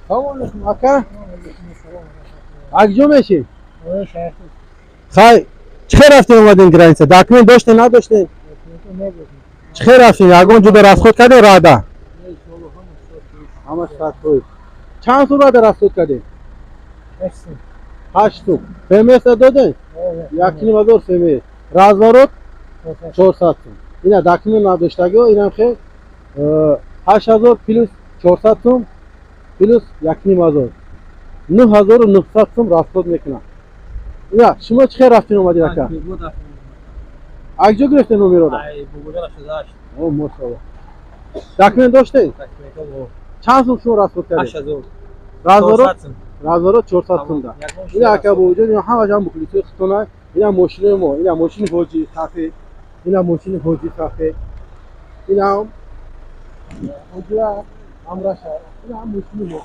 Салом алейкум, ака. Акҷо мешӣ? Хай, чӣ хел рафтем, омадем граница? Документ доштем, надоштем? Чӣ хел рафтем? Ягон ҷуда расход кардем рада? Ҳамаш 100%. Чанд сум рада расход кардем? 8 сум. ФМС додем? 1500 ФМС. Разворот 400 сум. Ина документ надоштагиҳо инам хел 8000 плюс 400 сум плюс 1500, 9900 сум расход мекунад. Ина шумо чӣ хел рафтем, омадед, ака? Акҷо гирифтем номерода? О, мошалло. Документ доштед? Чанд сум шумо расход кардед? Разворот 400 сум да. Ина, ака, бобоҷон, ина ҳамашам мухлисои худтона. Ина мошинои мо, ина мошини ҳоҷи сафед, ина мошини ҳоҷи сафед, ина ҳоҷира ҳамраша, ина мошини мо.